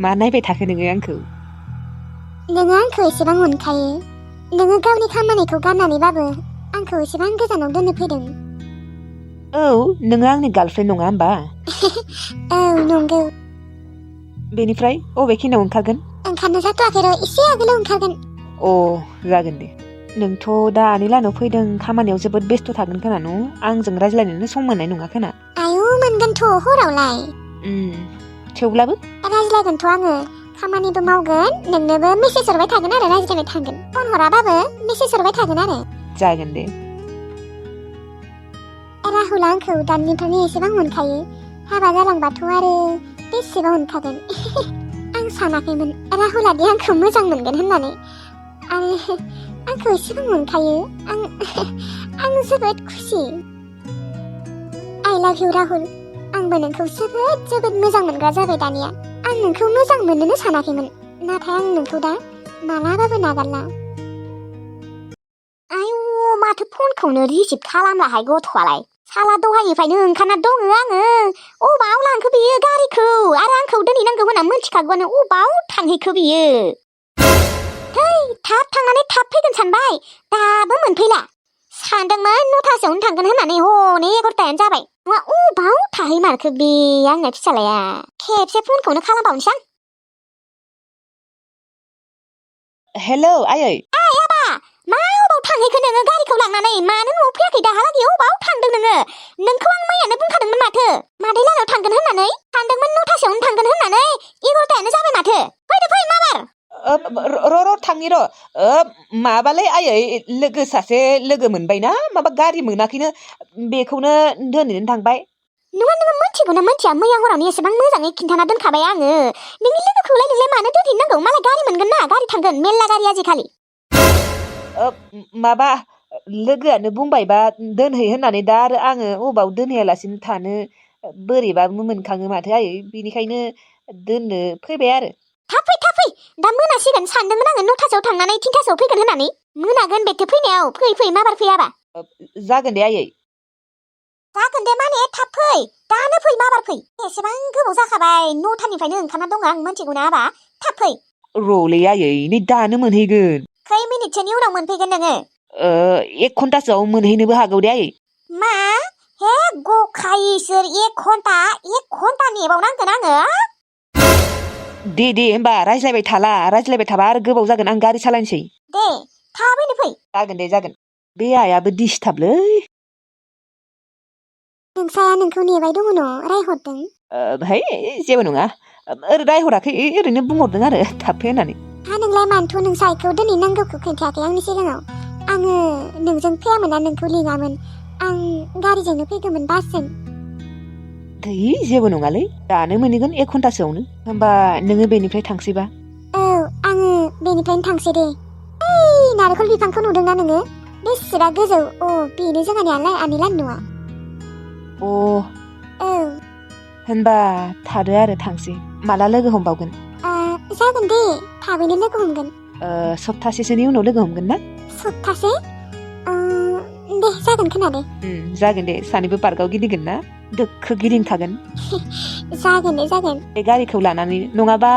मा नायबाय थाखो नोङो आंखौ नोङो आंखौ एसेबां अनखायो नोङो गावनि खामानिखौ गारनानैबाबो आंखौ एसेबां गोजानाव दोननो फैदों औ नोङो आंनि गार्लफ्रेन्ड नङा होमबा औ नंगौ बेनिफ्राय अबे खिनाव ओंखारगोन ओंखारनो जाथ'आखै र' एसे आगोलाव ओंखारगोन अ जागोन दे नोंथ' दा आनै लाहानाव फैदों खामानियाव जोबोद बेस्थ' थागोन खोना न' आंजों रायज्लायनोनो सम मोननाय नङा खोना आयौ मोनगोनथ' हरावलाय थेवब्लाबो रायज्लायगोनथ' आङो खामानिबो मावगोन नोंनोबो मेसेज हरबाय थागोन आरो रायज्लायबाय थागोन फन हराबाबो मेसेज हरबाय थागोन आरो जागोन दे राहुला आंखौ दानिफ्रायनो एसेबां अनखायो हाबा जालांबाथ' आरो बेसेबां अनखागोन आं सानाखैमोन राहुलादि आंखौ मोजां मोनगोन होननानै आरो आंखौ एसेबां अनखायो आं जोबोद खुसि आइ लाभ इउ राहुल आंबो नोंखौ जोबोद मोजां मोनग्रा जाबाय दानिया आं नोंखौ मोजां मोननोनो सानाखैमोन नाथाय आं नोंखौ दा मालाबाबो नागारला आयौ माथो फनखौनो रिसिभ खालामलाहाय गथ'आलाय साला दहायनिफ्रायनो ओंखारना दङ आङो अबाव लांखो बियो गारिखौ आरो आंखौ दोनहैनांगौ होनना मिथिखागौआनो अबाव थांहैखो बियो थै थाब थांनानै थाब फैगोन सानबाय दाबो मोनफैला सानदोंमोन 9थासोआवनो थांगोन होननानै हनै 11थायानो जाबाय अबाव थाहैमारखो बे आंना फिसालाया खेबसे फनखौनो खालामबावनोसै आं हेलौ आयै आबा मा अबाव थांहैखो नोङो गारिखौ लांनानै मानो न'आव फैयाखै दाहालागै अबाव थांदों नोंखौ आं मैयानो बुंखादोंमोन माथो मादै लाहानाव थांगोन होननानै सानदोंमोन 9थासोआवनो थांगोन होननानै 11थायानो जाबाय माथो फै माबार र' थांनि र' माबालै आयै लोगो सासे लोगो मोनबायना माबा गारि मोनाखैनो बेखौनो दोनहैनो थांबाय नोङो मिथिगौना मिथिया मैया हरावनो एसेबां मोजाङै खिन्थाना दोनखाबाय आङो नोंनि लोगोखौलाय नोंलाय मानो दोनहैनांगौ मालाय गारि मोनगोन ना गारि थांगोन मेल्ला गारि आजिखालि माबा लोगोआनो बुंबायबा दोनहै होननानै दा आरो आङो अबाव दोनहैयालासिनो थानो बोरैबा मोनखाङो माथो आयै बेनिखायनो दोननो फैबाय आरो थाब फै दा मोनासिगोन सानदोंमोन आङो 9थासोआव थांनानै 3थासोआव फैगोन होननानै मोनागोन बेथो फैनायाव फै माबार फैयाबा जागोन दे आयै जागोन दे माने थाब फै दानो फै माबार फै एसेबां गोबाव जाखाबाय 9थानिफ्रायनो ओंखारना दङ आं मिथिगौना आबा थाब फै र'लै आयै नै दानो मोनहैगोन खै मिनिटसोनि उनाव मोनफैगोन नोङो 1 घन्टासोआव मोनहैनोबो हागौ दे आयै मा हे गखाय इसोर 1 घन्टा नेबावनांगोन आङो दे होमबा रायज्लायबाय थाबा आरो गोबाव जागोन आं गारि सालायनोसै दे थाबैनो फै जागोन बे आयाबो दिसटाबलै नोंसाया नोंखौ नेबाय दङ न' रायहरदों है जेबो नङा रायहराखै ओरैनो बुंहरदों आरो थाब फै होननानै नोंलाय मानोथ' नों साइखौ दोनहैनांगौखौ खोन्थायाखै आंनि सिगाङाव आङो नोंजों फैयामोन नोंखौ लिङामोन आं गारिजोंनो फैगौमोन बासजों धै जेबो नङालै दानो मोनहैगोन 1 घन्टासोआवनो होमबा नोङो बेनिफ्राय थांसैबा औ आङो बेनिफ्रायनो थांसै दे ओइ नारेंखल बिफांखौ नुदोंना नोङो बेसेबा गोजौ बेनो जोंहानि आनैलानि न'आ औ होनबा थादो आरो थांसै माला लोगो हमबावगोन जागोन दे थाबैनो लोगो हमगोन सप्तासेसोनि उनाव लोगो हमगोन ना सप्तासे दे जागोन खोनादे जागोन दे सानैबो पार्कआव गिदिंगोन ना दोखो गिदिंखागोन जागोन बे गारिखौ लानानै नङाबा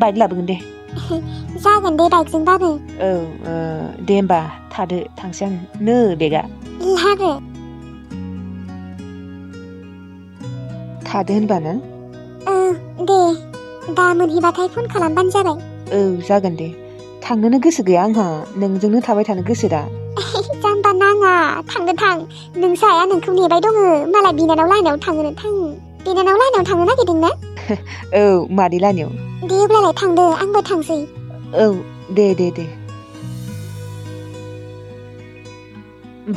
बाइक लाबोगोन दे जागोन दे बाइकजोंबाबो औ दे होमबा थादो थांसै आं नो बेगा लाबो थादो होनबा ना दे दा मोनहैबाथाय फन खालामबानो जाबाय औ जागोन दे थांनोनो गोसो गैया आंहा नोंजोंनो थाबाय थानो गोसो दा जाम्बा नाङा थां नोंसा आइया नोंखौ नेबाय दङ मालाय बिनानाव लाहानाव थांनो बिनानाव लाहानाव थांनो नागिरदों ना औ मादै लाहानियाव दे अब्लालाय थांदो आंबो थांसै औ दे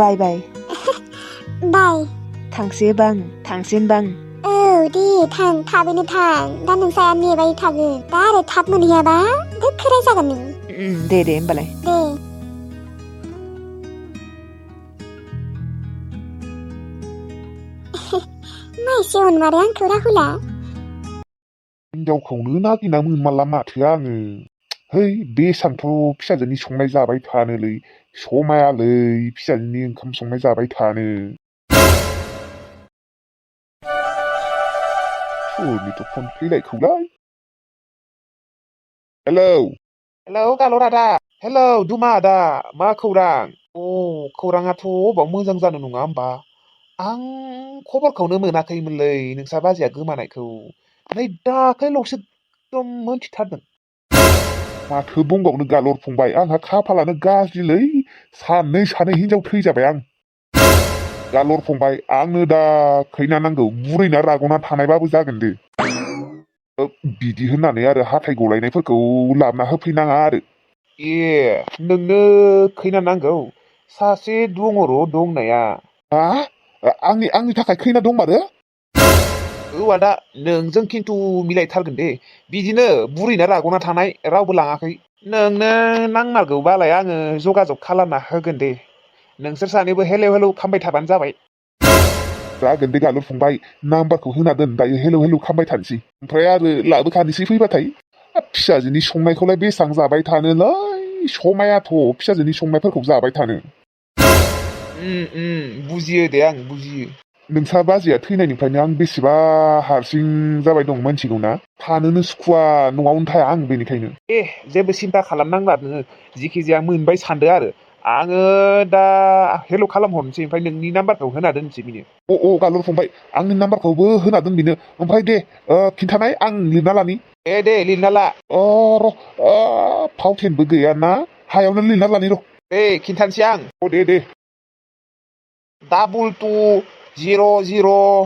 बाय बाय थांसै होनबा आं औ दे थाबैनो थां दा नोंसा आइया नेबाय थागोन दा आरो थाब मोनहैयाबा गोख्रै रायजागोन नों दे होमबालाय दे माइसि अनमारो आंखौ राहुला हिनजावखौनो नागिरना मोनमाला माथो आङो है बेसांथ' फिसाजोनि संनाय जाबाय थानोलै समायालै फिसाजोनि ओंखाम संनाय जाबाय थानो सोरनिथ' फन फैलायखौलाय हेलौ हेलौ गालर आदा हेलौ दुमा आदा मा खौरां खौराङाथ' अबाव मोजां जानो नङा होमबा आं खबरखौनो मोनाखैमोनलै नोंसा बाजैया गोमानायखौ नै दाख्लैल'सो एकदम मोनथिथारदों माथो बुंबावनो गालर फंबाय आंहा खाफालानो गाज्रिलै सानै हिनजाव थैजाबाय आं गालर फंबाय आंनो दा खैना नांगौ बुरैना राग'ना थानायबाबो जागोन दे बिदि होननानै आरो हाथाय गलायनायफोरखौ लाबोना होफैनाङा आरो नोंनो खैना नांगौ सासे दङ र' दंनाया हा आंनि थाखाय खैना दंमारो आदा नोंजों खिन्थु मिलायथारगोन दे बिदिनो बुरैना राग'ना थानाय रावबो लाङाखै नोंनो नांमारगौबालाय आङो जगाजग खालामना होगोन दे नोंसोर सानैबो हेलौ हेलौ खालामबाय थाबानो जाबाय जागोन दे गालर फंबाय नाम्बारखौ होना दोन दायो हेलौ हेलौ खालामबाय थानोसै ओमफ्राय आरो लाबोखानोसै फैबाथाय फिसाजोनि संनायखौलाय बेसेबां जाबाय थानोलै समायाथ' फिसाजोनि संनायफोरखौ जाबाय थानो बुजियो दे आं बुजियो नोंसा बाजैया थैनायनिफ्रायनो आं बेसेबा हारसिं जाबाय दं मोनथिगौना थानोनो सुखुवा न'आवनो थाया आं बेनिखायनो जेबो सिन्था खालामनांला नोङो जिखि जाया मोनबाय सानदो आरो आङो दा हेल' खालामहरनोसै ओमफ्राय नोंनि नाम्बारखौ होना दोनसै बिनो गालर फंबाय आंनि नाम्बारखौबो होना दोन बेनो ओमफ्राय दे खिन्थानाय आं लिरना लानि दे लिरना ला र' फावथेनबो गैयाना हायावनो लिरना लानि र' खिन्थानोसै आं दे 2220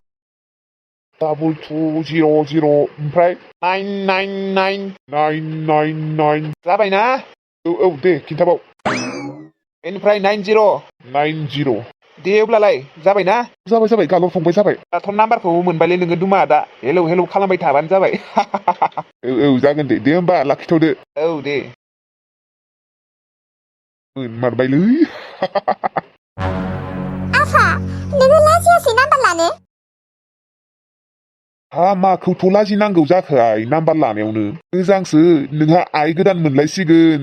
2200 ओमफ्राय 999 जाबायना औ दे खिन्थाबाव बेनिफ्राय 90 दे अब्लालाय जाबायना जाबाय गालर फंबाय जाबाय दाथ' नाम्बारखौ मोनबायलै नोङो दुमा दा हेलौ हेलौ खालामबाय थाबानो जाबाय औ जागोन दे होमबा लाखिथ'दो औ दे मोनमारबायलै आफा नोङो लाजियासै नाम्बार लानो हा माखौथ' लाजिनांगौ जाखो आइ नाम्बार लानायावनो मोजांसो नोंहा आइ गोदान मोनलायसिगोन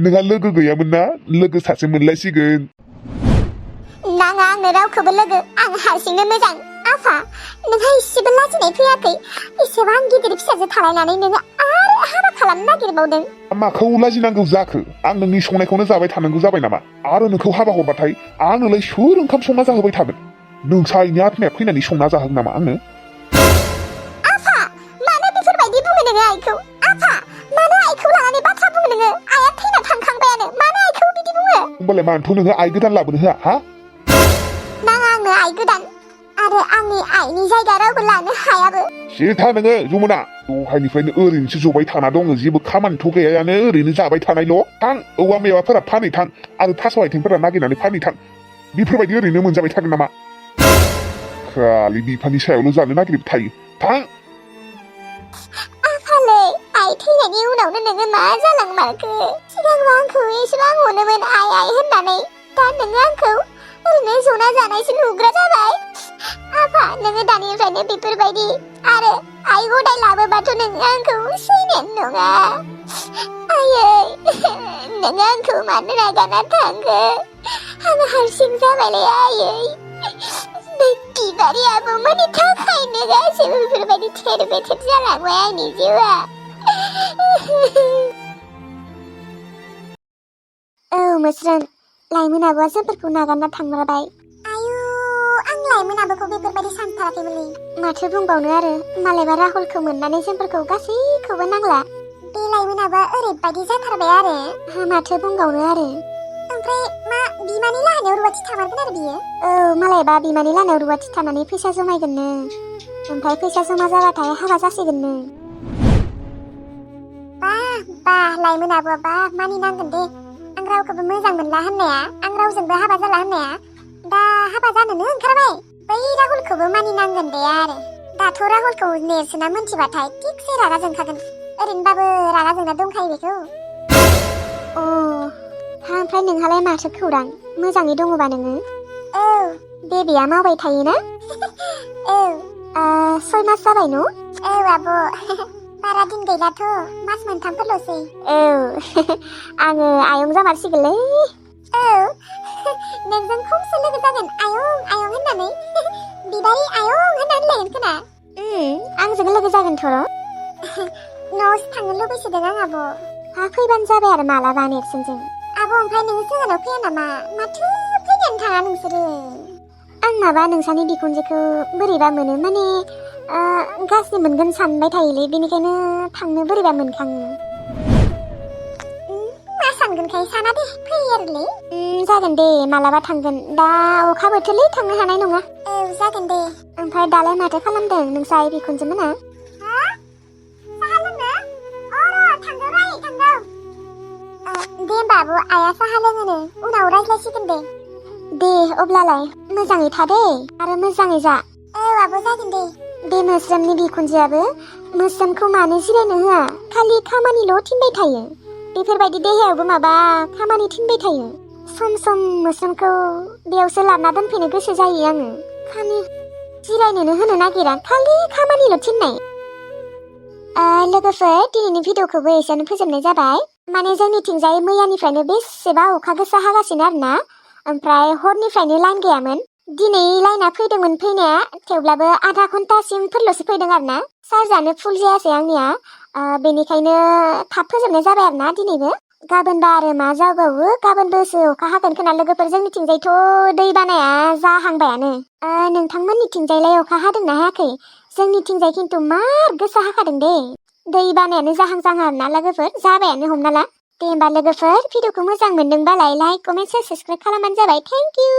नोंहा लोगो गैयामोन ना लोगो सासे मोनलायसिगोन नाङा आंनो रावखौबो लोगो आं हारसिंनो मोजां आफा नोंहा इसेबो लाजिनाय फैयाखै एसेबां गिदिर फिसाजो थालायनानै नोङो आरो हाबा खालामनो नागिरबावदों माखौ लाजिनांगौ जाखो आं नोंनि संनायखौनो जाबाय थानांगौ जाबाय नामा आरो नोंखौ हाबा हरबाथाय आंनोलाय सोर ओंखाम संना जाहोबाय थागोन नोंसा आइनि आत्माया फैनानै संना जाहोगोन नामा आंनो आफा मानो बेफोरबायदि बुङो नोङो आइखौ आफा मानो आइखौ लानानै बाथ्रा बुङो नोङो आइया थैना थांखांबायानो मानो आइखौ बिदि बुङो होमबालाय मानोथ' नोङो आइ गोदान लाबोनो होआ हा नाङा आंनो आइ गोदान आरो आंनि आइनि जायगा रावबो लानो हायाबो सिथा नोङो जमुना दहायनिफ्रायनो ओरैनोसो जबाय थाना दङ जेबो खामानिथ' गैयायानो ओरैनो जाबाय थानायल' थां औवा मेवाफोरा फानैथां आरो थास' आथिंफोरा नागिरनानै फानैथां बेफोरबायदि ओरैनो मोनजाबाय थागोन नामा खालि बिफानि सायावल' जानो नागिरबाय थायो थां आफालै आइ थैनायनि उनावनो नोङो मा जालांमारखो सिगांबो आंखौ एसेबां अनोमोन आइ होननानै दा नोङो आंखौ ओरैनो जना जानायसो नुग्रा जाबाय आफा नोङो दानिफ्रायनो बेफोरबायदि आरो आइ गदाय लाबोबाथ' नोङो आंखौ सैनायानो नङा आयै नोङो आंखौ मानो नागारना थांखो आं हारसिं जाबायलै आयै बे बिबारि आबौमोननि थाखायनो गासैबो बेफोरबायदि थेर बेथेर जालांबाय आंनि जिउआ औ मोस्रोम लाइमोन आबौआ जोंफोरखौ नागारना थांमारबाय आयु आं लाइमोन आबौखौ बेफोरबायदि सानथाराखैमोनलै माथो बुंबावनो आरो मालायबा राहुलखौ मोननानै जोंफोरखौ गासैखौबो नांला बे लाइमोन आबौआ ओरैबायदि जाथारबाय आरो माथो बुंबावनो आरो ओमफ्राय मा बिमानि लाहानियाव रुवाथि थामारगोन आरो बियो औ मालायबा बिमानि लाहानियाव रुवाथि थानानै फैसा जमायगोननो ओमफ्राय फैसा जमा जाबाथाय हाबा जासिगोननो बाह लाइमोन आबौआ बाह मानिनांगोन दे आं रावखौबो मोजां मोनला होननाया आं रावजोंबो हाबा जाला होननाया दा हाबा जानोनो ओंखारबाय बै राहुलखौबो मानिनांगोन दे आरो दाथ' राहुलखौ नेर्सोना मोनथिबाथाय थिगसे रागा जोंखागोन ओरैनोबाबो रागा जोंना दंखायो बेखौ ओमफ्राय नोंहालाय माथो खौरां मोजाङै दङबा नोङो औ बेबिया मावबाय थायोना औ 6 मास जाबाय न' औ आब' बारा दिन गैलाथ' मास मोनथामफोरल'सै औ आङो आयं जामारसिगोनलै औ नोंजों खमसो लोगो जागोन आयं होननानै बिबारि आयं होननानै लायगोन खोना आंजों लोगो जागोनथ' न'आवसो थांनो लुबैसोदों आं आब'। हा फैबानो जाबाय आरो मालाबा नेरसोनजों। आब' ओमफ्राय नोङो जोंहानाव फैया नामा? माथो फैनायानो थाङा नोंसोरो। आं माबा नोंसानि बिखुनजोखौ बोरैबा मोनो माने गाज्रि मोनगोन सानबाय थायोलै बेनिखायनो थांनो बोरैबा मोनखाङो। मा सानगोनखाय साना दे फै आरोलै। जागोन दे मालाबा थांगोन दा अखा बोथोरलै थांनो हानाय नङा। औ जागोन दे। ओमफ्राय दालाय माथो खालामदों नोंसा आइ बिखुनजो मोना? साहा लोंनो? थांगौ राय थांगौ। दे होमबा आब' आइया साहा लोङोनो उनाव रायज्लायसिगोन दे। दे अब्लालाय मोजाङै था दे आरो मोजाङै जा। औ आब' जागोन दे। बे मोस्रोमनि बिखुनजोआबो मोस्रोमखौ मानो जिरायनो होआ खालि खामानिल' थिनबाय थायो। बेफोरबायदि देहायावबो माबा खामानि थिनबाय थायो। सम सम मोस्रोमखौ बेयावसो लाना दोनफैनो गोसो जायो आङो। खालि जिरायनोनो होनो नागिरा खालि खामानिल' थिननाय। लोगोफोर दिनैनि भिडिअखौबो एसेयावनो फोजोबनाय जाबाय। माने जोंनिथिंजाय मैयानिफ्रायनो बेसेबा अखा गोसा हागासिनो आरोना ओमफ्राय हरनिफ्रायनो लाइन गैयामोन। दिनै लाइना फैदोंमोन फैनाया थेवब्लाबो आधा घन्टासिमफोरल'सो फैदों आरोना चार्जानो फुल जायासै आंनिया बेनिखायनो थाब फोजोबनाय जाबाय आरोना दिनैबो। गाबोनबा आरो मा जाबावो गाबोनबोसो अखा हागोन खोना लोगोफोर जोंनिथिंजायथ' दै बानाया जाहांबायानो। नोंथांमोननिथिंजायलाय अखा हादोंना हायाखै? जोंनिथिंजाय खिन्थु मार गोसा हाखादों दे। दै बानायानो जाहां आरोना लोगोफोर जाबायानो हमना ला। दे होमबा लोगोफोर भिडिअखौ मोजां मोनदोंबालाय लाइक कमेन्ट शेयार साबस्क्राइब खालामबानो जाबाय। Thank you.